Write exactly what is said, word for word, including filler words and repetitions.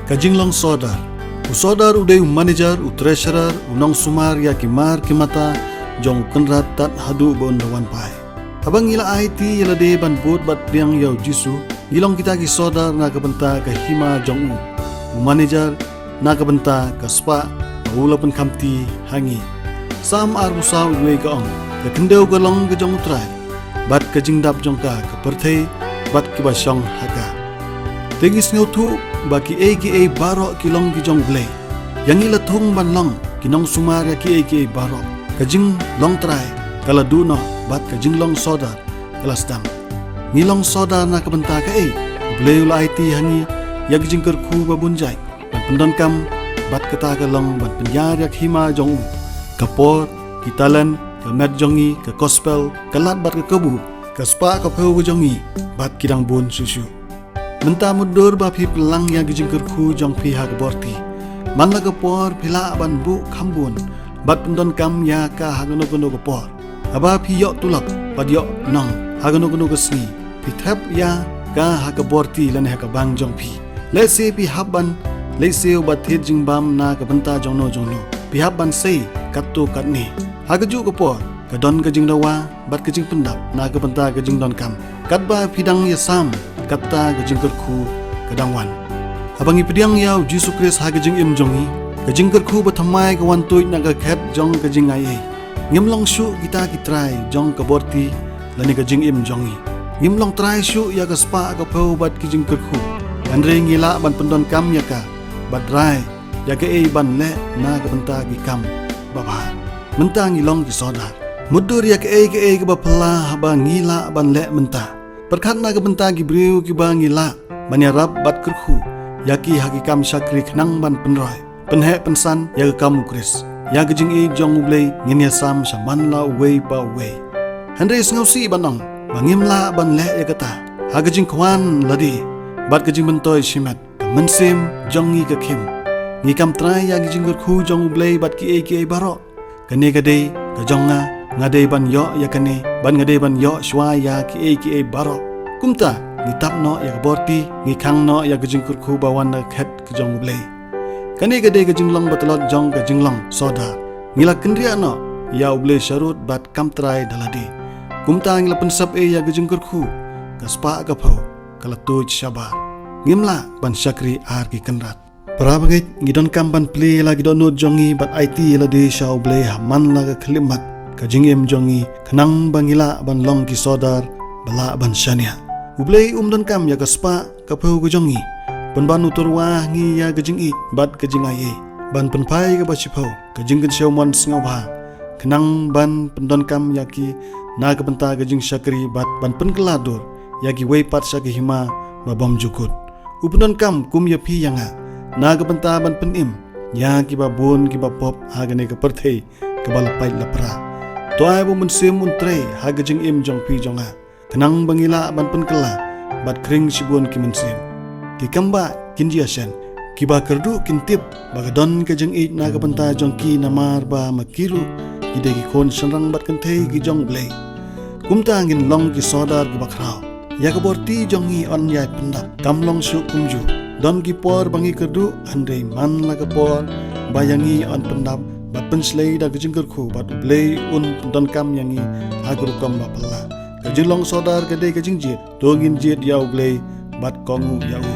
Ka jinglong sordar. U sordar u dei u manager, u treasurer, u nongsumar ïa ki mar ki mata jong u kynrad tad haduh ba un da wan phai. Haba ngi la aiti ïa lade ban bud bad pdiang ïa u Jisu, ngi long kita ki sordar na ka bynta ka hima jong u. U manager na ka bynta ka spah ba u la pynkhamti ha ngi. Salm arphew saw, uwei ka ong, ka khyndew ka long ka jong u Trai, bad ka jingdap jong ka ka pyrthei bad kiba shong ha ka. Te ngi sngewthuh ba kiei kiei baroh ki long ki jong u Blei. Ïa ngi la thung ban long ki nongsumar ïa kiei kiei baroh. Ka jinglong trai ka la duh noh bad ka jinglong sordar ka la sdang. Ngi long sordar na ka bynta kaei? U Blei u la aiti ha ngi ïa ka jingkyrkhu ba bun jait ban pyndonkam, bad kata ka long ban pynïar ïa ka hima jong u. Ka por, ki talent, ka met jong ngi, ka gospel, ka lad bad ka kabu, ka spah ka phew ka jong ngi, bad ki dang bun shuh shuh. Mynta mutdur ba phi pynlang ïa ka jingkyrkhu jong phi ha ka borti, man la ka por phi lah ban buh kham bun bad pyndonkam ïa ka ha kano kano ka por. Haba phi ïoh tulop bad ïoh nong ha kano kano ka sngi, phi thep ïa ka ha ka borti lane ha ka bank jong phi. Lehse phi hap ban leit siew bad thied jingbam na ka bynta jongno jongno. Phi hap ban sei katto katne. Ha kajuh ka por ka don ka jingdawa bad ka jingpyndap na ka bynta ka jingdonkam. Katba phi dang ïasam, kata ka jingkyrkhu ka dang wan. Haba ngi pdiang ïa u Jisu Khrist ha ka jingim jong ngi, ka jingkyrkhu ba thymmai ka wan tuid na ka khet jong ka jingaiei. Ngim long shuh kita ki trai jong ka borti lane ka jingim jong ngi. Ngim long trai shuh ïa ka spah ka phew bad ki jingkyrkhu. Hynrei ngi lah ban pyndonkam ïa ka bad rai ïa kaei ban leh na ka bynta ki kam babha. Mynta ngi long ki sordar. Mutdur ïa kaei kaei kaba phylla haba ngi lah ban leh mynta. Pyrkhat na ka bynta ki briew kiba ngi lah ban ïarap bad kyrkhu ïa ki ha ki kam shakri khnang ban pynroi, pynheh pynsan ïa ka kam u Khrist. Ïa ka jingïeit jong u Blei ngin ïasam sha man la uwei pa uwei. Hynrei sngewsih ban ong ba ngim lah ban leh ïa kata. Ha ka jingkwah lade bad ka jingmyntoi shimet, ka mynsiem jong ngi ka khim. Ngi kam trai ïa ki jingkyrkhu jong u Blei bad kiei kiei baroh. Kane ka dei ka jong nga, nga dei ban ïoh ïa kane, bad nga dei ban ïoh shuwa ïa kiei kiei baroh. Kumta ngi tap noh ïa ka borti, ngi khang noh ïa ka jingkyrkhu ba wan na ka khet ka jong u Blei. Kane ka dei ka jinglong ba tlot jong ka jinglong sordar. Ngi la kynriah noh ïa u Blei sharud bad kam trai da lade. Kumta ngi la pynsep ei ïa ka jingkyrkhu, ka spah ka phew ka la tuid shabar. Ngim lah ban shakri ar ki kynrad. Para bangeit, ngi donkam ban plie la ki dohnud jong ngi bad aiti ïa lade sha u Blei ha man la ka khyllipmat ka jingim jong ngi, khnang ba ngi lah ban long ki sordar ba lah ban shaniah. U Blei um donkam ïa ka spah ka phew ka jong ngi pynban u tyrwa ha ngi ïa ka jingïeit bad ka jingaiei, ban pynphai kaba shiphew, ka jingkynshew mon sngewbha, khnang ban pyndonkam ïa ki na ka bynta ka jingshakri bad ban pynkylla dur ïa kiwei pat sha ka hima ba bymjukut. U pyndonkam kum ïa phi ïa nga na ka bynta ban pynim ïa kiba bun kiba pop ha kane ka pyrthei kaba la pait la pra. To ai ba u Mynsiem un trei ha ka jingim jong phi jong nga, khnang ba ngi lah ban pynkylla bad khring shibun ki mynsiem. Ki kam ba kin jia shen, kiba kyrduh kin tip ba ka don ka jingïeit na ka bynta jong ki, namar ba ma ki ruh ki dei ki khun shynrang bad kynthei ki jong u Blei. Kumta ngin long ki sordar kiba khraw. Ïa ka borti jong ngi yn ïai pyndap, kam long shuh kumjuh. Don ki por ba ngi kyrduh, hynrei man la ka por ba ïa ngi yn pyndap bad pynshlei da ka jingkyrkhu bad u Blei un pyndonkam ïa ngi ha ka rukom ba phylla. Ka jinglong sordar ka dei ka jingjied, to ngin jied ïa u Blei bad kohnguh ïa u.